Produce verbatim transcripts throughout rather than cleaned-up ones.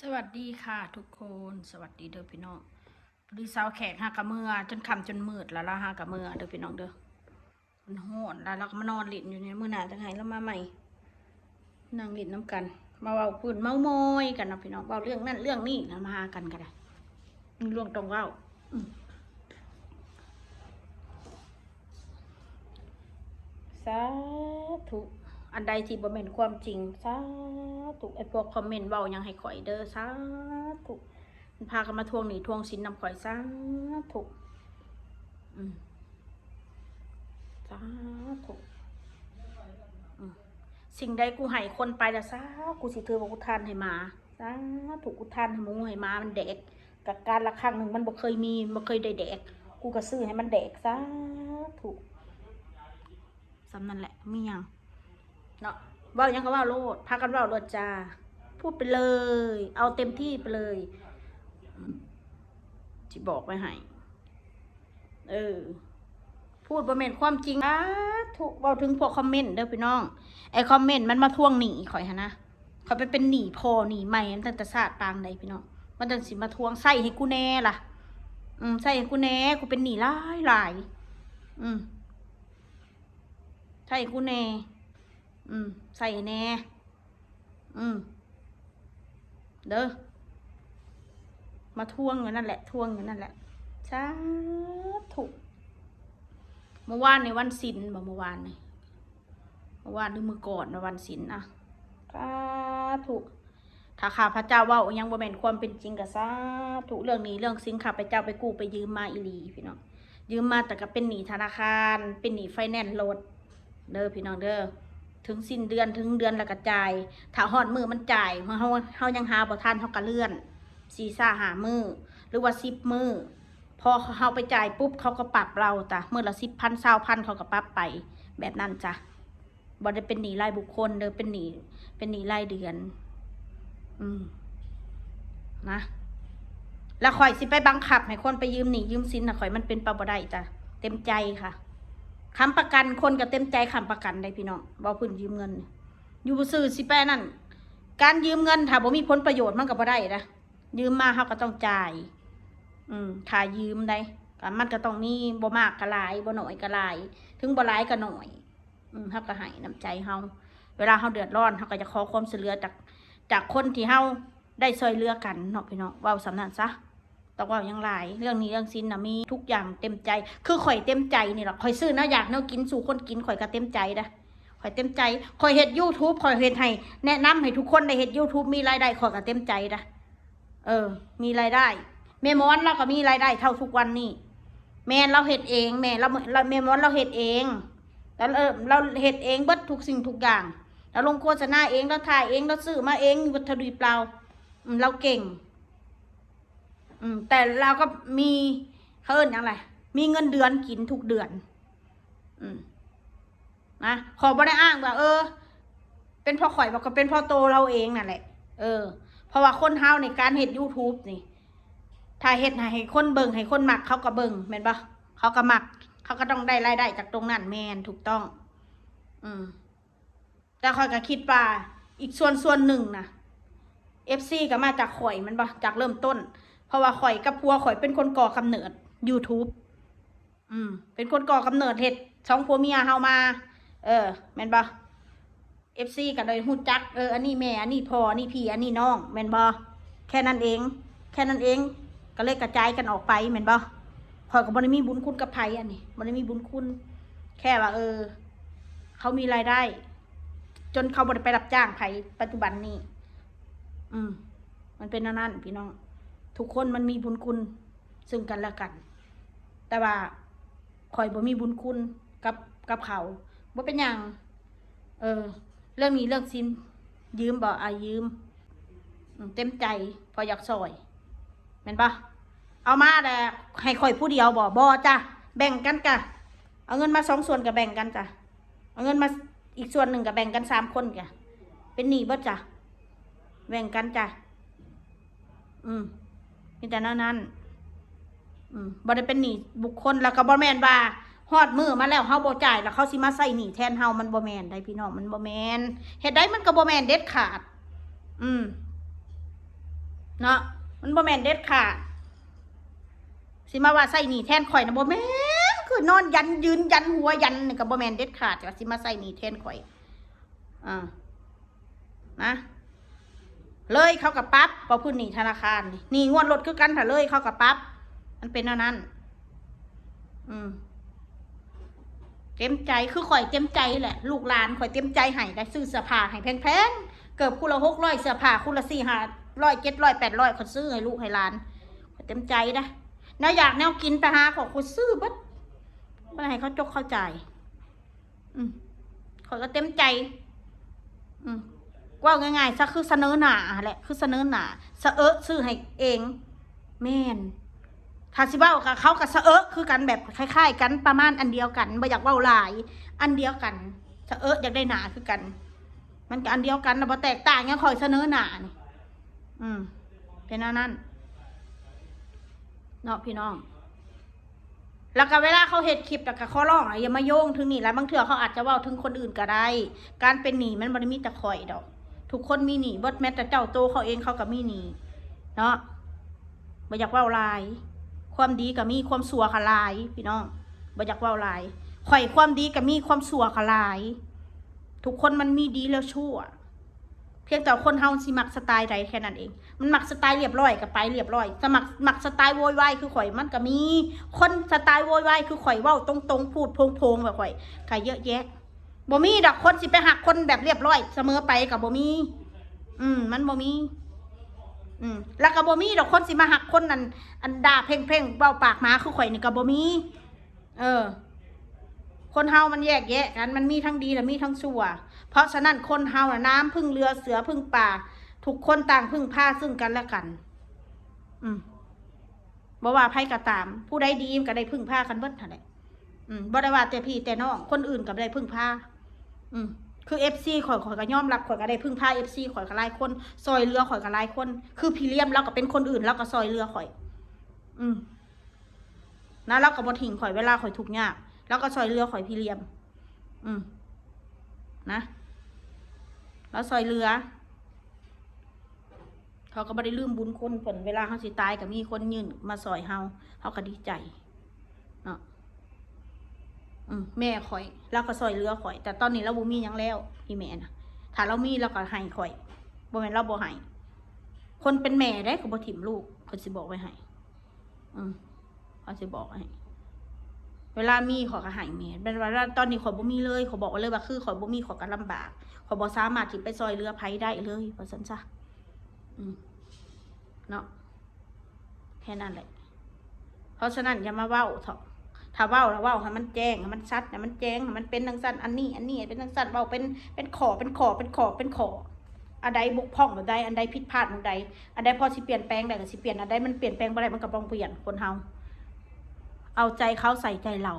สวัสดีค่ะทุกคน สวัสดีเด้อพี่น้อง พอดีสาวแขกหากะเมือ จนค่ำจนมืดแล้ว ลาวหากะเมือเด้อพี่น้องเด้อ มันฮ้อนแล้ว ลาวก็มานอนหลิ้นอยู่นี่ มื้อหน้าจั่งให้ลาวมาใหม่ นั่งหลิ้นนำกัน มาเว้าพื้นเม้ามอยกันเนาะพี่น้อง เว้าเรื่องนั้นเรื่องนี้ แล้วมาหากันก็ได้ มีเรื่องต้องเว้า อืม สาธุ อันใดที่บ่แม่นความจริง สาธุ ไอ้พวกคอมเมนต์เว้าหยังให้ข่อยเด้อ สาธุ มันพากันมาทวงหนี้ทวงสินนำข่อย สาธุ อืม สาธุ อืม สิ่งใดกูให้คนไปละ สา กูสิถือว่ากูทานให้หมา สาธุ กูทานให้หมูให้หมามันแดก กับกาลครั้งหนึ่งมันบ่เคยมี บ่เคยได้แดก กูก็ซื้อให้มันแดก สาธุ ส่ำนั่นแหละ มีหยัง เนาะ เว้าหยังก็เว้าโลด พากันเว้าโลดจ้า พูดไปเลย เอาเต็มที่ไปเลย อืม สิบอกไว้ให้ เออ พูดบ่แม่นความจริง สาธุ เว้าถึงพวกคอมเมนต์เด้อพี่น้อง ไอ้คอมเมนต์มันมาทวงหนี้ข่อยหั้นนะ ข่อยไปเป็นหนี้พ่อหนี้แม่มันตั้งแต่ชาติปางใดพี่น้อง มันจั่งสิมาทวง ใส่ให้กูแน่ล่ะ อืม ใส่ให้กูแน่ กูเป็นหนี้หลายหลาย อืม ใส่ให้กูแน่ อืม ใส่ให้แน่ อืม เด้อ มาทวงอยู่นั่นแหละ ทวงอยู่นั่นแหละ สาธุ เมื่อวานในวันศีลบ่ เมื่อวานนี่ เมื่อวานหรือมื้อก่อนนะ วันศีลนะ สาธุ ถ้าข้าพเจ้าเว้าอิหยังบ่แม่นความเป็นจริงก็สาธุ เรื่องหนี้เรื่องสินข้าพเจ้าไปกู้ไปยืมมาอีหลีพี่น้อง ยืมมาแต่ก็เป็นหนี้ธนาคาร เป็นหนี้ไฟแนนซ์รถ เด้อพี่น้องเด้อ ถึงสิ้นเดือน ถึงเดือนแล้วก็จ่าย ถ้าฮอดมื้อมันจ่าย เฮา เฮายังหาบ่ทัน เฮาก็เลื่อน สี่ซาห้ามื้อ หรือว่าสิบมื้อ พอเฮาไปจ่ายปุ๊บ เขาก็ปรับเราจ้ะ มื้อละสิบพัน ซาวพัน เขาก็ปรับไป แบบนั้นจ้ะ บ่ได้เป็นหนี้รายบุคคลเด้อ เป็นหนี้ เป็นหนี้รายเดือน อืม นะ แล้วข่อยสิไปบังคับให้คนไปยืมหนี้ยืมสินนะ ข่อยมันเป็นไปบ่ได้จ้ะ เต็มใจค่ะ ค้ำประกัน คนก็เต็มใจค้ำประกันได้พี่น้อง เว้าพื้นยืมเงินนี่ อยู่ซื่อสิไปนั่น การยืมเงินถ้าบ่มีผลประโยชน์มันก็บ่ได้นะ ยืมมาเฮาก็ต้องจ่าย อืม ถ้ายืมได้ ก็มันก็ต้องมี บ่มากก็หลาย บ่น้อยก็หลาย ถึงบ่หลายก็น้อย อืม เฮาก็ให้น้ำใจเฮา เวลาเฮาเดือดร้อน เฮาก็จะขอความช่วยเหลือจาก จากคนที่เฮาได้ช่วยเหลือกันเนาะพี่น้อง เว้าส่ำนั้นซะ ต้องเว้าหยังหลาย เรื่องหนี้เรื่องสินน่ะมีทุกอย่างเต็มใจ คือข่อยเต็มใจนี่ล่ะ ข่อยซื้อแนวอยากแนวกินสู่คนกิน ข่อยก็เต็มใจนะ ข่อยเต็มใจ ข่อยเฮ็ดยูทูบ ข่อยเฮ็ดให้ แนะนำให้ทุกคนได้เฮ็ดยูทูบ มีรายได้ ข่อยก็เต็มใจนะ เออ มีรายได้ แม่มอนลาวก็มีรายได้เท่าทุกวันนี้ แม่นลาวเฮ็ดเอง แม่ลาว ลาว แม่มอนลาวเฮ็ดเอง แล้ว เออ ลาวเฮ็ดเองเบิดทุกสิ่งทุกอย่าง ลาวลงโฆษณาเอง ลาวถ่ายเอง ลาวซื้อมาเอง วัตถุดิบลาว อืม ลาวเก่ง อืม แต่ลาวก็มี เขาเอิ้นหยังล่ะ มีเงินเดือนกินทุกเดือน อืม นะ ข่อยบ่ได้อ้างว่า เออ เป็นเพราะข่อยบ่ ก็เป็นเพราะโตลาวเองนั่นแหละ เออ เพราะว่าคนเฮาในการเฮ็ดยูทูบนี่ ถ้าเฮ็ดให้คนเบิ่ง ให้คนมัก เขาก็เบิ่ง แม่นบ่ เขาก็มัก เขาก็ต้องได้รายได้จากตรงนั้น แม่น ถูกต้อง อืม แต่ข่อยก็คิดว่าอีกส่วนส่วนหนึ่งนะ เอฟซี ก็มาจากข่อยแม่นบ่ จากเริ่มต้น เพราะว่าข่อยกับผัวข่อยเป็นคนก่อกำเนิดยูทูบ อืม เป็นคนก่อกำเนิดเฮ็ดสองผัวเมียเฮามา เออ แม่นบ่ เอฟซี ก็เลยฮู้จัก เออ อันนี้แม่ อันนี้พ่อ อันนี้พี่ อันนี้น้อง แม่นบ่ แค่นั้นเอง แค่นั้นเอง ก็เลยกระจายกันออกไป แม่นบ่ ข่อยก็บ่ได้มีบุญคุณกับไผ อันนี้ บ่ได้มีบุญคุณ แค่ว่า เออ เขามีรายได้ จนเขาบ่ได้ไปรับจ้างไผ ปัจจุบันนี้ อืม มันเป็นแนวนั้นพี่น้อง ทุกคนมันมีบุญคุณซึ่งกันและกัน แต่ว่าข่อยบ่มีบุญคุณกับ กับเขา บ่เป็นหยัง เออ เรื่องหนี้เรื่องสิน ยืมบ่ อ่ะ ยืม อืม เต็มใจ เพราะอยากซ่อย แม่นบ่ เอามาแล้วให้ข่อยผู้เดียวบ่ บ่จ้ะ แบ่งกันกะ เอาเงินมาสองส่วนกะแบ่งกันจ้ะ เอาเงินมาอีกส่วนหนึ่งกะแบ่งกันสามคนกะ เป็นหนี้เบิดจ้ะ แบ่งกันจ้ะ อืม มีแต่แนวนั้น อืม บ่ได้เป็นหนี้บุคคล แล้วก็บ่แม่นว่าฮอดมื้อมาแล้วเฮาบ่จ่าย แล้วเขาสิมาใส่หนี้แทนเฮา มันบ่แม่นได้พี่น้อง มันบ่แม่น เฮ็ดได้มันก็บ่แม่นเด็ดขาด อืม เนาะ มันบ่แม่นเด็ดขาด สิมาว่าใส่หนี้แทนข่อยนะ บ่แม่น คือนอนยันยืนยันหัวยันนี่ก็บ่แม่นเด็ดขาดว่าสิมาใส่หนี้แทนข่อย อ่า นะ เลยเขาก็ปรับ บ่พื้นหนี้ธนาคารนี่ หนี้งวดรถคือกัน ถ้าเลยเขาก็ปรับ มันเป็นแนวนั้น อืม เต็มใจ คือข่อยเต็มใจแหละ ลูกหลานข่อยเต็มใจให้ ได้ซื้อเสื้อผ้าให้แพงๆ เกิบคู่ละหกร้อย เสื้อผ้าคู่ละสี่ห้าร้อย เจ็ดร้อย แปดร้อย ข่อยซื้อให้ลูกให้หลาน ข่อยเต็มใจนะ แนวอยากแนวกินไปหาข่อย ข่อยซื้อเบิด บ่ได้ให้เขาจกเขาจ่าย อืม ข่อยก็เต็มใจ อืม เว้าง่ายๆ ซะคือเสนอหน้าแหละ คือเสนอหน้า สะเอะซื้อให้เอง แม่น ถ้าสิเว้ากับเขาก็สะเอะคือกัน แบบคล้ายๆ กัน ประมาณอันเดียวกัน บ่อยากเว้าหลาย อันเดียวกัน สะเอะอยากได้หน้าคือกัน มันก็อันเดียวกันนะ บ่แตกต่างหยัง ข่อยเสนอหน้านี่ อืม เป็นแนวนั้น เนาะพี่น้อง แล้วก็เวลาเขาเฮ็ดคลิป แล้วก็ขอร้องอะ อย่ามาโยงถึงนี่ แล้วบางเทื่อเขาอาจจะเว้าถึงคนอื่นก็ได้ การเป็นหนี้มันบ่ได้มีแต่ข่อยดอก ทุกคนมีหนี้เบิด แม้แต่เจ้าโตเขาเองเขาก็มีหนี้ เนาะ บ่อยากเว้าหลาย ความดีก็มี ความชั่วก็หลาย พี่น้อง บ่อยากเว้าหลาย ข่อยความดีก็มี ความชั่วก็หลาย ทุกคนมันมีดีแล้วชั่ว เพียงแต่คนเฮาสิมักสไตล์ใดแค่นั้นเอง มันมักสไตล์เรียบร้อยก็ไปเรียบร้อย สมัก มักสไตล์โวยวายคือข่อย มันก็มี คนสไตล์โวยวายคือข่อย เว้าตรงๆ พูดโพงๆ แบบข่อย ก็เยอะแยะ บ่มีดอกคนสิไปหักคนแบบเรียบร้อยเสมอไปก็บ่มี อืม มันบ่มี อืม แล้วก็บ่มีดอกคนสิมาหักคนอัน อันด่าเพ่งๆ เว้าปากหมาคือข่อยนี่ก็บ่มี เออ คนเฮามันแยกแยะกัน มันมีทั้งดีและมีทั้งชั่ว เพราะฉะนั้นคนเฮาน่ะ น้ำพึ่งเรือเสือพึ่งป่า ทุกคนต่างพึ่งพาซึ่งกันและกัน อืม บ่ว่าไผก็ตาม ผู้ใดดีมันก็ได้พึ่งพากันเบิดหั่นแหละ อืม บ่ได้ว่าแต่พี่แต่น้อง คนอื่นก็ได้พึ่งพา อืม คือ เอฟซี ข่อย ข่อยก็ยอมรับ ข่อยก็ได้พึ่งพา เอฟซี ข่อยก็หลายคน ซอยเหลือข่อยก็หลายคน คือพี่เลี้ยม ลาวก็เป็นคนอื่น ลาวก็ซอยเหลือข่อย อืม นะ ลาวก็บ่ทิ้งข่อยเวลาข่อยทุกข์ยาก ลาวก็ซอยเหลือข่อย พี่เลี้ยม อืม นะ ลาวซอยเหลือ เขาก็บ่ได้ลืมบุญคุณเพิ่น เวลาเฮาสิตายก็มีคนยื่นมาซอยเฮา เฮาก็ดีใจ เนาะ อืม แม่ข่อย ลาวก็ซอยเหลือข่อย แต่ตอนนี้ลาวบ่มีหยังแล้ว อีแม่น่ะ ถ้าลาวมีลาวก็ให้ข่อย บ่แม่นลาวบ่ให้ คนเป็นแม่เด้ก็บ่ถิ่มลูก ข่อยสิบอกไว้ให้ อืม ข่อยสิบอกให้ เวลามีข่อยก็ให้แม่ แม่นว่าตอนนี้ข่อยบ่มีเลย ข่อยบอกไว้เลยว่าคือข่อยบ่มีข่อยก็ลำบาก ข่อยบ่สามารถที่ไปซอยเหลือไผได้เลย ว่าซั่นซะ อืม เนาะ แค่นั้นแหละ เพราะฉะนั้นอย่ามาเว้าเถาะ ถ้าเว้าแล้วเว้าให้มันแจ้ง ให้มันชัด ให้มันแจ้ง ให้มันเป็นจั่งซั้น อันนี้ อันนี้ เป็นจั่งซั้น เว้าเป็น เป็นข้อ เป็นข้อ เป็นข้อ เป็นข้อ อันใดบกพร่องแบบใด อันใดผิดพลาดแบบใด อันใดพอสิเปลี่ยนแปลงได้ก็สิเปลี่ยน อันใดมันเปลี่ยนแปลงบ่ได้มันก็บ่ต้องเปลี่ยน คนเฮา เอาใจเขาใส่ใจเรา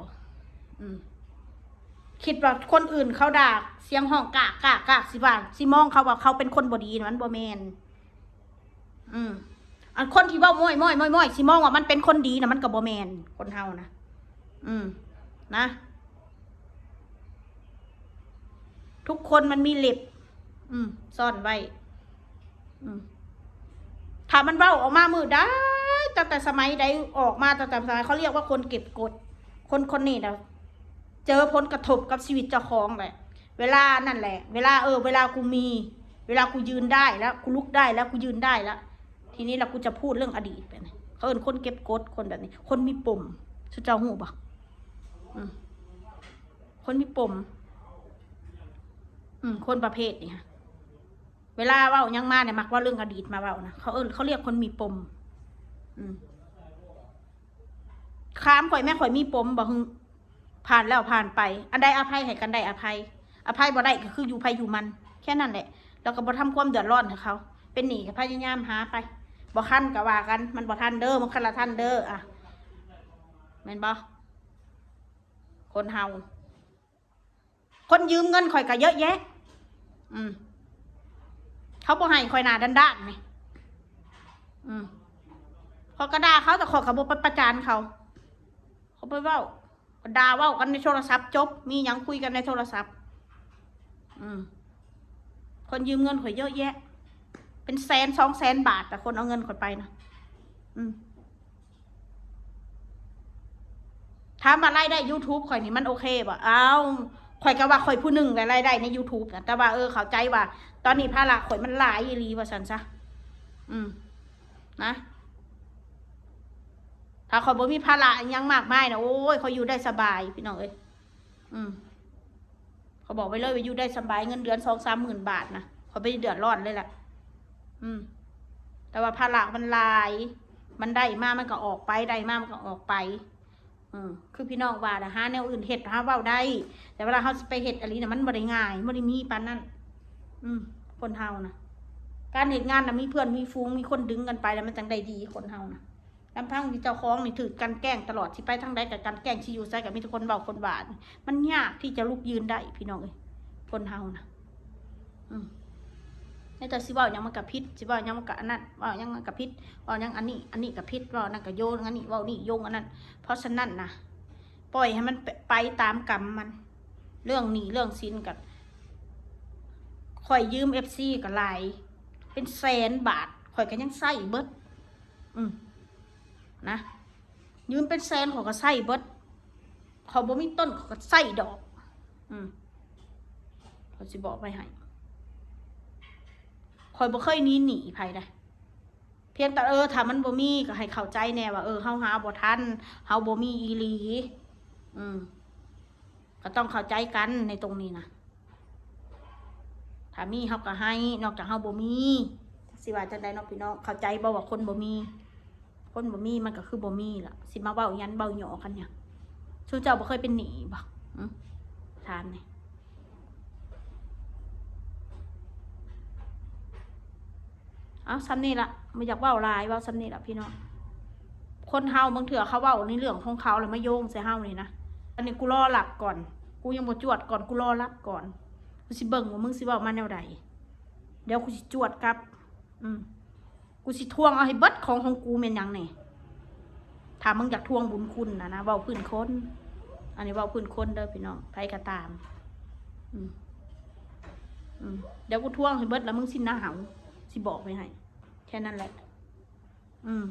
อืม คิดว่าคนอื่นเขาด่า เสียงฮ้องกากกากกาก สิว่า สิมองเขาว่าเขาเป็นคนบ่ดี มันบ่แม่น อืม อันคนที่เว้าม้อยม้อยม้อยม้อย สิมองว่ามันเป็นคนดีนะ มันก็บ่แม่น คนเฮานะ อืม นะ ทุกคนมันมีเล็บ อืม ซ่อนไว้ อืม ถ้ามันเว้าออกมามื้อใด ตั้งแต่สมัยใดออกมา ตั้งแต่สมัย เขาเรียกว่าคนเก็บกด คนคนนี้นะ เจอผลกระทบกับชีวิตเจ้าของแหละ เวลานั่นแหละ เวลา เออ เวลากูมี เวลากูยืนได้แล้ว กูลุกได้แล้ว กูยืนได้แล้ว ทีนี้ละกูจะพูดเรื่องอดีตไปนะ เขาเอิ้นคนเก็บกด คนแบบนี้ คนมีปม สุเจ้าฮู้บ่ อืม คนมีปม อืม คนประเภทนี้ค่ะ เวลาเว้าหยังมาเนี่ย มักเว้าเรื่องอดีตมาเว้านะ เขาเอิ้น เขาเรียกคนมีปม อืม ถามข่อยแม่ ข่อยมีปมบ่ หึ ผ่านแล้วผ่านไป อันใดอภัยให้กันได้อภัย อภัยบ่ได้ก็คืออยู่ไผอยู่มัน แค่นั้นแหละ แล้วก็บ่ทำความเดือดร้อนให้เขา เป็นหนี้ก็พยายามหาไป บ่คันก็ว่ากัน มันบ่ทันเด้อ มันคันละทันเด้อ อ่ะ แม่นบ่ คนเฮา คนยืมเงินข่อยก็เยอะแยะ อืม เขาบ่ให้ข่อยหน้าด้านๆนี่ อืม ข่อยก็ด่าเขา แต่ข่อยก็บ่ไปประจานเขา เขาไปเว้า ก็ด่าเว้ากันในโทรศัพท์จบ มีหยังคุยกันในโทรศัพท์ อืม คนยืมเงินข่อยเยอะแยะ เป็นแสนสองแสนบาท แต่คนเอาเงินข่อยไปนะ อืม ถามว่ารายได้ YouTube ข่อยนี่มันโอเคบ่ อ้าว ข่อยก็ว่าข่อยผู้หนึ่งแหละรายได้ใน YouTube นะ แต่ว่าเออเข้าใจว่า ตอนนี้ภาระข่อยมันหลายอีหลีว่าซั่นซะ อืม นะ ถ้าข่อยบ่มีภาระอิหยังมากมายนะ โอ้ย ข่อยอยู่ได้สบาย พี่น้องเอ้ย อืม เขาบอกไปเลยว่าอยู่ได้สบาย เงินเดือนสองสามหมื่นบาทนะ ข่อยบ่ได้เดือดร้อนเลยแหละ อืม แต่ว่าภาระมันหลาย มันได้มามันก็ออกไป ได้มามันก็ออกไป อืม คือพี่น้องว่านะ หาแนวอื่นเฮ็ด หาเว้าได้ แต่เวลาเฮาสิไปเฮ็ดอีหลีนะ มันบ่ได้ง่าย บ่ได้มีปานนั้น อืม คนเฮานะ การเฮ็ดงานนะ มีเพื่อน มีฝูง มีคนดึงกันไป แล้วมันจั่งได้ดี คนเฮานะ ลำพังที่เจ้าของนี่ถืกกลั่นแกล้งตลอด สิไปทางใดก็กลั่นแกล้ง สิอยู่ไสก็มีแต่คนเว้าคนว่า มันยากที่จะลุกยืนได้ พี่น้องเอ้ย คนเฮานะ อืม แต่สิเว้าหยังมันก็ผิด สิเว้าหยังมันก็อันนั้น เว้าหยังมันก็ผิด เว้าหยังอันนี้ อันนี้ก็ผิด เว้าอันนั้นก็โยงอันนี้ เว้านี่โยงอันนั้น เพราะฉะนั้นนะ ปล่อยให้มันไป ไปตามกรรมมัน เรื่องหนี้เรื่องสินก็ ข่อยยืม เอฟซี ก็หลาย เป็นแสนบาท ข่อยก็ยังใช้เบิด อืม นะ ยืมเป็นแสนข่อยก็ใช้เบิด ข่อยบ่มีต้นข่อยก็ใช้ดอก อืม ข่อยสิบอกไว้ให้ ข่อยบ่เคยหนีหนี้ไผได้ เพียงแต่ เออ ถ้ามันบ่มีก็ให้เข้าใจแน่ว่า เออ เฮาหาบ่ทัน เฮาบ่มีอีหลี อืม ก็ต้องเข้าใจกันในตรงนี้นะ ถ้ามีเฮาก็ให้ นอกจากเฮาบ่มี สิว่าจั่งใดเนาะพี่น้อง เข้าใจบ่ว่าคนบ่มี คนบ่มีมันก็คือบ่มีล่ะ สิมาเว้าหยังเว้าหยอกันหยัง ซุเจ้าบ่เคยเป็นหนี้บ่ อืม ถามแหน่ เอาส่ำนี้ละ บ่อยากเว้าหลาย เว้าส่ำนี้ละพี่น้อง คนเฮาบางเทื่อเขาเว้าในเรื่องของเขาแล้วมาโยงใส่เฮานี่นะ อันนี้กูรอรับก่อน กูยังบ่จวดก่อน กูรอรับก่อน กูสิเบิ่งว่ามึงสิเว้ามาแนวใด เดี๋ยวกูสิจวดกลับ อืม กูสิทวงเอาให้เบิด ของของกูแม่นหยังแหน่ ถ้ามึงอยากทวงบุญคุณนะนะ เว้าพื้นคน อันนี้เว้าพื้นคนเด้อพี่น้อง ไผก็ตาม อืม อืม เดี๋ยวกูทวงให้เบิดแล้วมึงสิหนาว สิบอกไว้ให้ แค่นั้นแหละ อืม